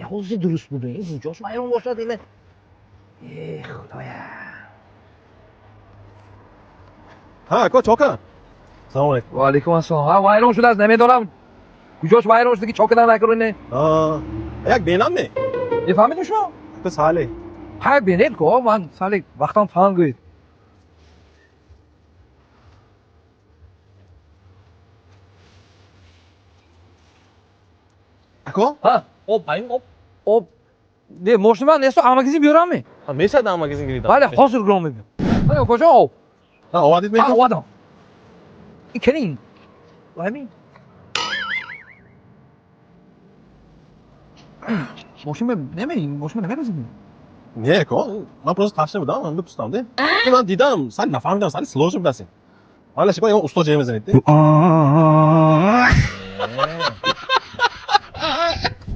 Ҳозир дуруст буд. Куҷош вайрон бошад ина? Э, Худоя. Ҳа, ако, чока. Салом алейкум. Ва алейкум ассалом. Ҳа, вайрон шудааст, намедонам. Куҷош вайрон шуд, ки чокадан накунӣ? А, як бенам ме? Мефаҳмидем шумо? Ту сале. Ҳа, бенед ко, ман сали вақтам фаҳм гӯед. Ако? Ҳа? Об, айн об. Об. Не, мошина ман несту, а магазин биёрам ме? Ҳа, мешад а магазин гиридам. Бале, ҳозир гиром мебиём. Ҳа, куҷо об? Ҳа, овардид ме? Ҳа, овардам. Ин кани? Ҳамин. Мошин неме, мошин намерасид? Не, ако, ман просто ташна будам, ман бипурсидам, де. Ман дидам, сали нафаҳмидам, сали сложно будаст. Ҳала шикор, ягон усто ҷой мезанед, де.